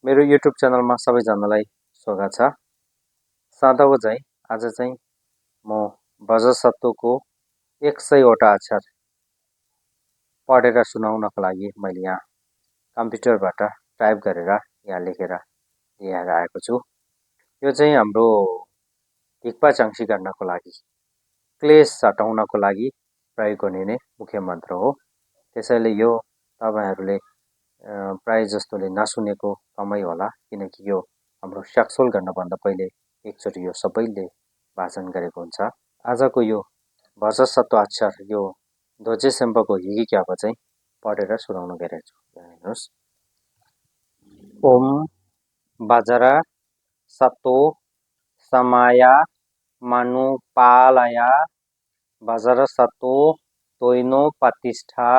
मेरो YouTube च्यानलमा सबैजनालाई स्वागत छ। सधैँको चाहिँ आज चाहिँ म वज्रसत्वको 100 वटा अक्षर पढेर सुनाउनको लागि मैले यहाँ कम्प्युटरबाट टाइप गरेर यहाँ लेखेर लिएर आएको छु। यो चाहिँ हाम्रो ढिक्पा चाङ्सी गर्नको लागि, क्लेश हटाउनको लागि प्रयोग गरिने मुख्य मन्त्र हो। त्यसैले यो तपाईहरुले प्राय जस्तोले नसुनेको कमै होला, किनकि यो हाम्रो सक्सोल गर्नभन्दा पहिले एकचोटि यो सबैले वाचन गरेको हुन्छ। आजको यो वज्रसत्व अक्षर यो ध्वजेशम्पको हिगी क्याप चाहिँ पढेर सुनाउन गएको छु। हेर्नुहोस्। ओम वज्र सतो समाया मनुपालया वज्र सतो तोइनो प्रतिष्ठा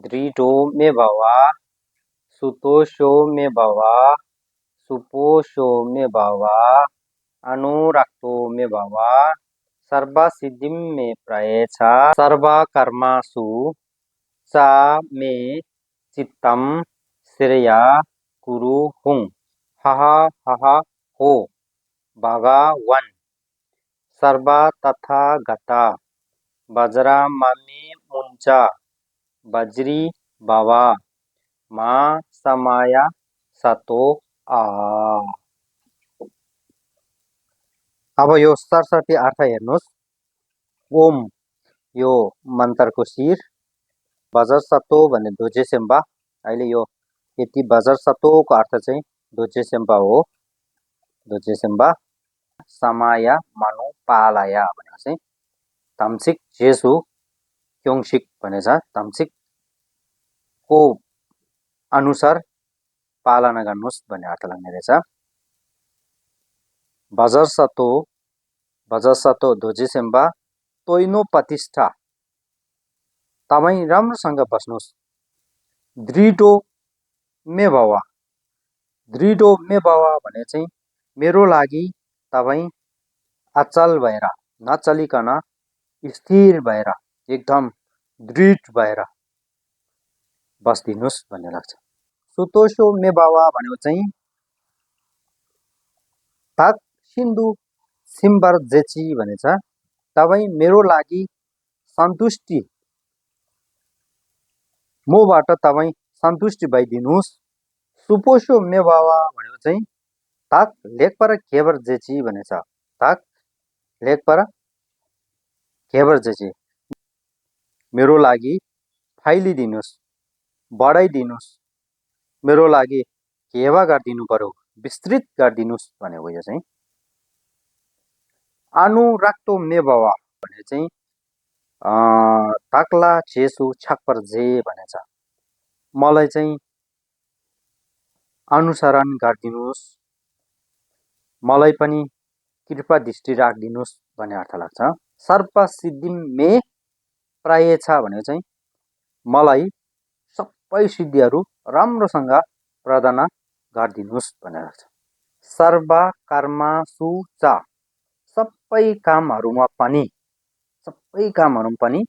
दृढो मे भवा सुतोषो मे भवा सुपोषो मे भवा अनुरक्तो मे भवा सर्वसिद्धिं मे प्रयेच्छा सर्वकर्मासु च मे चित्तं श्रेया कुरु हुं हः हः हो भगवन् सर्व तथागता वज्रममे मुञ्च वज्री भव मा समय सतो आ। अब यो सरस्वती अर्थ हेर्नुहोस्। ओम यो मन्त्रको शिर, वज्रसत्तो भन्ने ध्वजेशम्पा। अहिले यो यति वज्रसत्तोको अर्थ चाहिँ ध्वजेशम्पा हो। ध्वजेशम्पा समय मनुपालय भनेको चाहिँ तामसिक जेसु क्योङसिक भनेछ। तामसिक को अनुसार पालना गर्नुहोस् भन्ने अर्थ लाग्ने रहेछ। वज्रसत्तो ध्वजेशम्पा तोइनो प्रतिष्ठा, तपाईं राम्रोसँग बस्नुहोस्। दृढो मे भव, दृढो मे भव भने चाहिँ मेरो लागि तपाईं अचल भएर, नचलिकन स्थिर भएर, एकदम दृढ भएर बस्दिनुस् भन्ने लाग्छ। सुतोषो मे भव भनेको चाहिँ ताक सिन्धु सिम्बर जेची भनेछ। तपाईं मेरो लागि सन्तुष्टि, मबाट तपाईं सन्तुष्टि भइदिनुस्। सुपोषो मे भव भनेको चाहिँ ताक लेखपर केबर जेची भनेछ। ताक लेखपर केबर जेची मेरो लागि फैलिदिनुस्, बढाइदिनुस्, मेरो लागि केवा गरिदिनु पर्यो, विस्तृत गरिदिनुस् भनेको यो चाहिँ। अनुरक्तो मे भव भने चाहिँ ताक्ला छेसु छक्पर जे भनेछ। मलाई चाहिँ अनुसरण गरिदिनुस्, मलाई पनि कृपा दृष्टि राखिदिनुस् भन्ने अर्थ लाग्छ। सर्वसिद्धिं मे प्रयेच्छा भनेको चाहिँ मलाई सबै सिद्धिहरू राम्रोसँग प्रदान गरिदिनुस् भन्ने लाग्छ। सर्व कर्मसु च, सबै कामहरूमा पनि, सबै कामहरूमा पनि।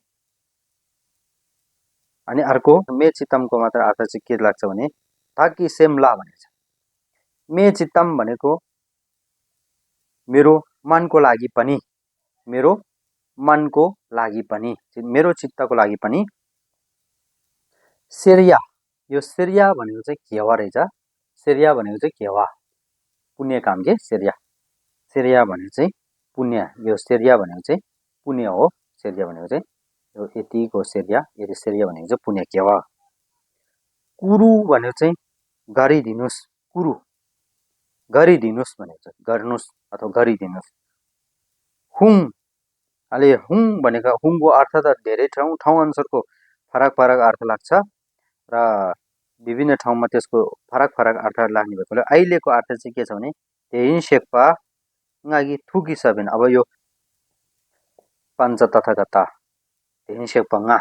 अनि अर्को मे चित्तमको मात्र अर्थ चाहिँ के लाग्छ भने ताकि सेमला भनेछ। मे चित्तम भनेको मेरो मनको लागि पनि, मेरो मनको लागि पनि, मेरो चित्तको लागि पनि। शेर्या, यो शेर्या भनेको चाहिँ केवा रहेछ। शेर्या भनेको चाहिँ केवा, पुण्य काम के शेर्या। शेर्या भनेको चाहिँ पुण्य, यो शेर्या भनेको चाहिँ पुण्य हो। शेर्या भनेको चाहिँ यो यतिको शेर्या, यति शेर्या भनेको चाहिँ पुण्य केवा। कुरु भनेको चाहिँ गरिदिनुस्, कुरु गरिदिनुस् भनेको चाहिँ गर्नुस् अथवा गरिदिनुस्। हुङ, अहिले हुङ भनेको हुङको अर्थ त धेरै ठाउँ अनुसारको फरक फरक अर्थ लाग्छ र विभिन्न ठाउँमा त्यसको फरक फरक अर्थ लाग्ने भएकोले अहिलेको अर्थ चाहिँ के छ भने त्यही शेक्पा ngaगी थुकी सबिन। अब यो पञ्च तथागता त्यही शेक्पा nga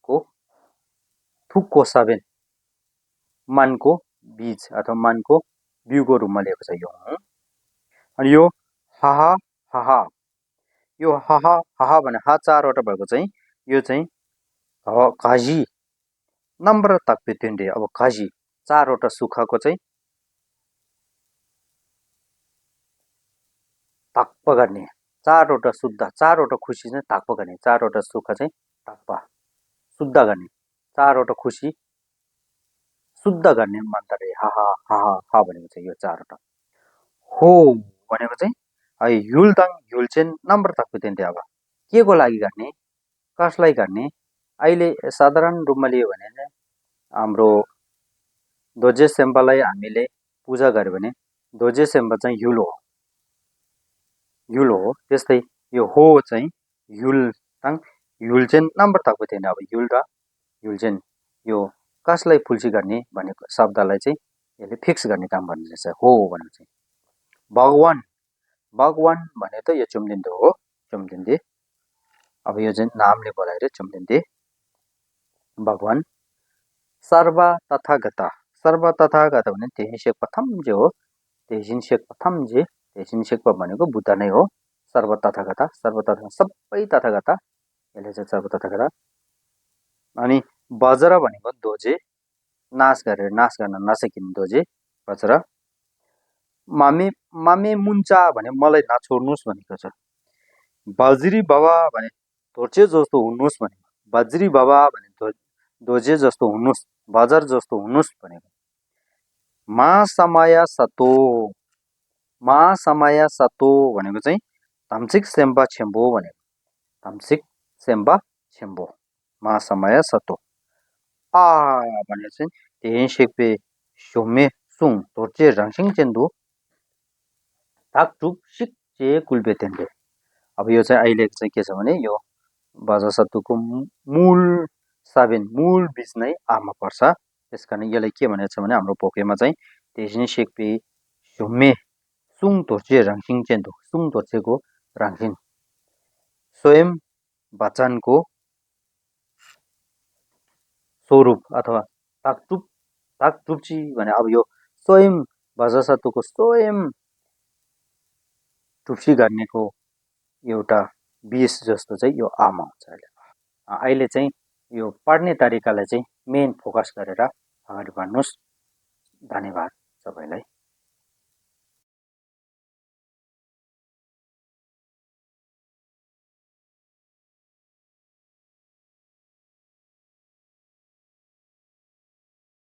को थुकको सबिन मनको बीज अथवा मनको बिउको रूपमा लिएको छ यो। अनि यो हाहा हाहा, यो हाहा हाहा भने हा चारवटा भएको चाहिँ यो चाहिँ घाजी नम्र तक पितुन्डे। अब घाजी चारवटा सुखको चाहिँ ताक्प गर्ने, चारवटा शुद्ध, चारवटा खुसी चाहिँ ताक्प गर्ने, चारवटा सुख चाहिँ ताक्प शुद्ध गर्ने, चारवटा खुसी शुद्ध गर्ने मन्तरे हा हा हा हा हा भनेको चाहिँ यो चारवटा। हो भनेको चाहिँ युलदाङ युलचेन नम्बर ताक्प दिन्थे। अब के को लागि गर्ने, कसलाई गर्ने? अहिले साधारण रूपमा लियो भने चाहिँ हाम्रो दोजे सेम्पालाई हामीले पूजा गर्यो भने दोजे सेम्पा चाहिँ युल हो, युल हो। त्यस्तै यो हो चाहिँ युलदाङ युलचेन नम्बर ताक्प दिने। अब युल र युलचेन यो कसलाई फुल्सी गर्ने भनेको शब्दलाई चाहिँ यसले फिक्स गर्ने काम गर्ने रहेछ। हो भनेको चाहिँ भगवान, भगवान भने त यो चुम्दिन्दे हो, चुम्दिन्दे। अब यो चाहिँ नामले बोलाएर चुम्दिन्दे भगवान। सर्व तथागता, सर्व तथागता भने त्यही शेख प्रथम जे हो, त्यही शेख प्रथम जे, त्यही शेख भनेको बुद्ध नै हो। सर्व तथागता, सर्व तथा सबै तथागता, यसले चाहिँ सर्व तथागता। अनि वज्र भनेको दोजे, नाश गरेर नाश गर्न नसकिने दोजे वज्र। मामे मामे मुन्चा भने मलाई नछोड्नुहोस् भनेको छ। बज्री बाबा भने धोर्चे जस्तो हुनुहोस् भनेको, बज्री बाबा भने दोजे जस्तो हुनुहोस्, बजार जस्तो हुनुहोस् भनेको। मा समय सतो, मा समय सतो भनेको चाहिँ धम्सिक सेम्बा छेम्बो भनेको, धम्सिक सेम्बा छेम्बो, मा समय सतो। आ भनेको चाहिँ त्यही सेक्पे सोमे सुङ धोर्चे रङसिङ चेन्दु थाक टुक सिक चे कुल्बे तेन्दे। अब यो चाहिँ अहिले चाहिँ के छ भने यो बजा सत्तुको मूल साबिन, मूल बीज नै आमा पर्छ। त्यस कारण यसलाई के भनेको छ भने हाम्रो पोकेमा चाहिँ तेजिन सेक्पे सोमे सुङ धोर्चे रङसिङ चेन्दु, सुङ धोर्चेको रङसिङ स्वयं वचनको स्वरूप अथवा ताकटुप ताकटुप्ची भने अब यो स्वयं भजसत्वको स्वयं टुप्सी गर्नेको एउटा बीज जस्तो चाहिँ यो आमा हुन्छ। अहिले चाहिँ यो पढ्ने तरिकालाई चाहिँ मेन फोकस गरेर अगाडि बढ्नुहोस्। धन्यवाद सबैलाई।